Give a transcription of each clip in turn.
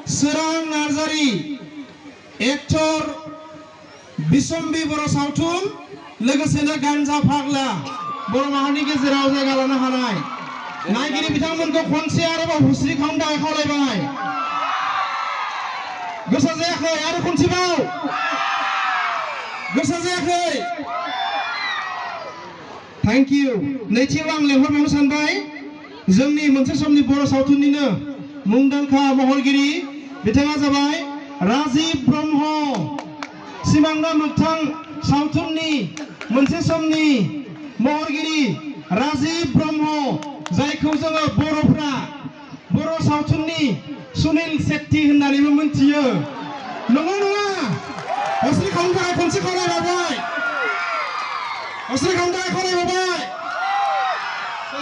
सोरां नार्जारी एक्टर बिसम्बि बर' सावथुन लोगोसेनो गानजा फाग्ला बर' माहारिनि गेजेराव जायगा लानो हानाय नायगिरि बिथांमोनखौ खनसे आरोबाव हुस्रि खावनो थाखाय खावलायबाय। गोसा जायाखै आरो खनसेबाव गोसा जायाखै। Thank you. नैथियाव आं लेंहरबावनो सानबाय जोंनि मोनसे समनि बर' सावथुननिनो मुंदांखा महरगिरि बिथाङा जाबाय राजीव ब्रह्म। सिमांना मोगथां सावथुननि मोनसे समनि महरगिरि राजीव ब्रह्म जायखौ जोङो बर'फ्रा बर' सावथुननि सुनील शेट्टी होननानैबो मिथियो। नंगौ नङा? हुस्रि खावनो थाखाय खनसे खावलायबावबाय। हुस्रि खावनो थाखाय खावलायबावबाय।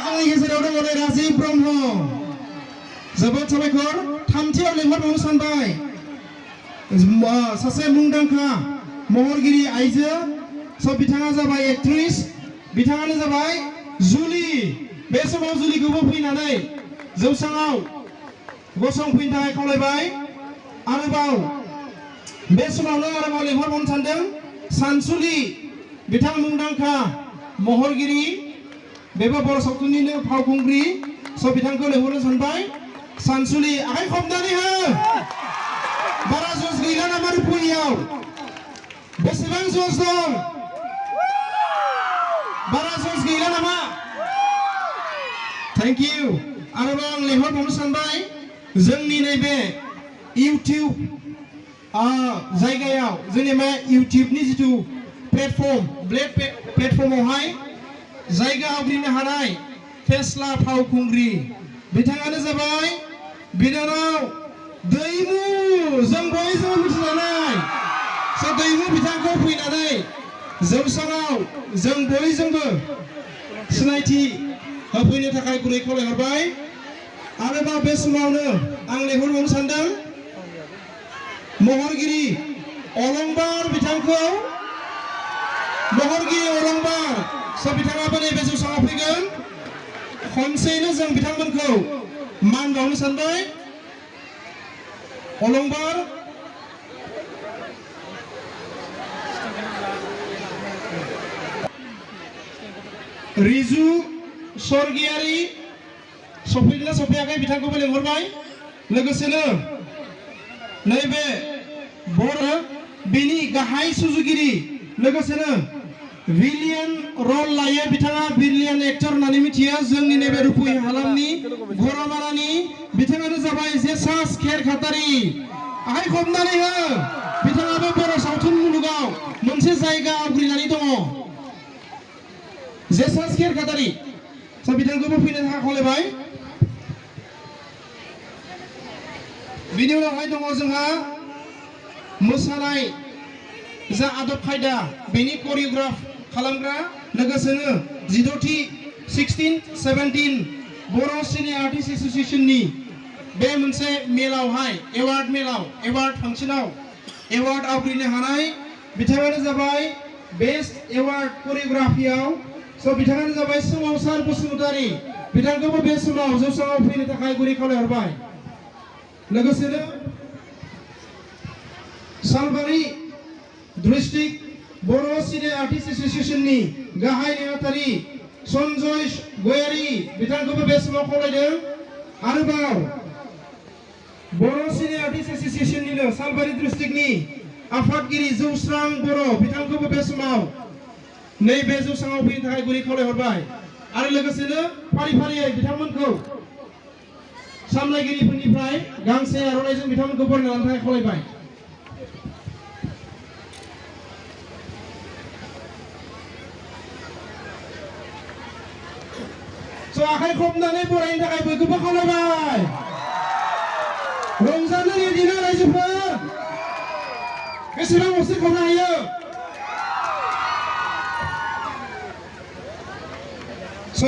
जोंनि गेजेराव दङ राजीव ब्रह्म। जोबोद साबायखर। थामथियाव लेंहरबावनो सानबाय सासे मुंदांखा महरगिरि आइजो बिथाङा जाबाय एक्ट्रिस बिथाङानो जाबाय जुलि। बे समाव जुलिखौबो फैनानै जौसाङाव गसंफैनो थाखाय खावलायबाय। आरोबाव बे समावनो आरोबाव लेंहरबावनो सानदों सानसुलि बिथां मुंदांखा महरगिरि बेबो बर' सावथुननिनो फावखुंग्रि बिथांखौ लेंहरनो सानबाय। सानसुलि आखाइ खबनानै हो। बारा जस गैला नामा रुपुनियाव? बेसेबां जस दं? बारा जस गैला नामा? Thank you. आरोबाव आं लेंहरबावनो सानबाय जोंनि नैबे इउटिउब जायगायाव जोंनि मा इउटिउबनि जिथु प्लेटफर्म प्लेटफर्मावहाय जायगा आवग्रिनो हानाय फेस्ला फावखुंग्रि बिथाङानो जाबाय बिनानाव दैमु। जों बयजोंबो मिथिजानाय दैमु बिथांखौ फैनानै जौसाङाव जों बयजोंबो सिनायथि होफैनो थाखाय गुरै खावलायहरबाय। आरोबाव बे समावनो आं लेंहरबावनो सानदों महरगिरि अलंबार बिथांखौ। महरगिरि अलंबार बिथाङाबो नैबे जौसाङाव फैगोन। खनसेयैनो जों बिथांमोनखौ मान बावनो सानबाय। अलंबार रिजु स्वर्गियारि सफैदोंना सफैयाखै बिथांखौबो लेंहरबाय। लोगोसेनो नैबे बर' बेनि गाहाय सुजुगिरि लोगोसेनो विलियन रल लायो बिथाङा ब्रिलियन एक्टर होननानै मिथियो जोंनि नैबे रुपुहि हालामनि गरामारानि बिथाङानो जाबाय जेसास खेरखातारि। आखाइ खबनानै हो। बिथाङाबो बर' सावथुन मुलुगाव मोनसे जायगा आवग्रिनानै दङ। जेसास खेरखातारि बिथांखौबो फैनो थाखाय खावलायबाय। बिनि उनावहाय दङ जोंहा मोसानाय जा आदब खायदा बेनि करियोग्राफ खालामग्रा लोगोसेनो 16-17 बर' सिने आर्टिस्ट एसोसिएशननि बे मोनसे मेलावहाय एवार्ड फांसनाव एवार्ड आवग्रिनो हानाय बिथाङानो जाबाय बेस्ट एवार्ड करियोग्राफियाव बिथाङानो जाबाय सोमावसार बसुमतारी। बिथांखौबो बे समाव जौसाङाव फैनो थाखाय गुरै खावलायहरबाय। लोगोसेनो सालबारि डिस्ट्रिक्ट बर' सिने आर्टिस्ट एसोसिएशननि गाहाय नेहाथारि सन्जय गयारी बिथांखौबो बे समाव खावलायदों। आरोबाव बर' सिने आर्टिस्ट एसोसिएशननिनो सालबारि डिस्ट्रिक्टनि आफादगिरि जौस्रां बर' बिथांखौबो बे समाव नैबे जौसाङाव फैनो थाखाय गुरै खावलायहरबाय। आरो लोगोसेनो फारि फारियै बिथांमोनखौ सामलायगिरिफोरनिफ्राय गांसे आर'नाइजों बिथांमोनखौ बरायना लानो थाखाय खावलायबाय। आखाइ खबनानै बरायनो थाखाय बयखौबो खावलायबाय। रंजानो रेडिना रायजोफोर? बेसेबां हुस्रि खावनो हायो?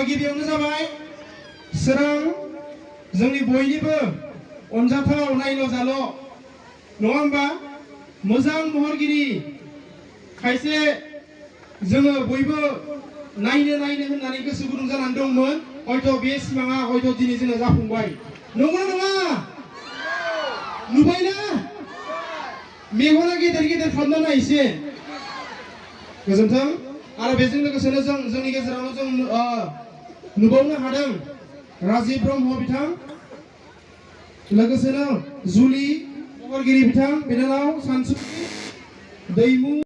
गिबियावनो जाबाय सोरां जोंनि बयनिबो अनजाथाव नायल' जाल' नङा होमबा? मोजां महरगिरि खायसे जोङो बयबो नायनो होननानै गोसो गुदुं जानानै दंमोन। हयथ' बे सिमाङा हयथ' दिनै जोंना जाफुंबाय। नंगौ ना नङा? नुबायना मेगना गेदेर गेदेर खालामना नायसे गोजोन्थों आरो बेजों लोगोसेनो जोंनि गेजेरावनो जों नुबावनो हादों राजीब ब्रह्म बिथां लोगोसेनो जुलि महरगिरि बिथां बिनानाव सानसुरि दैमु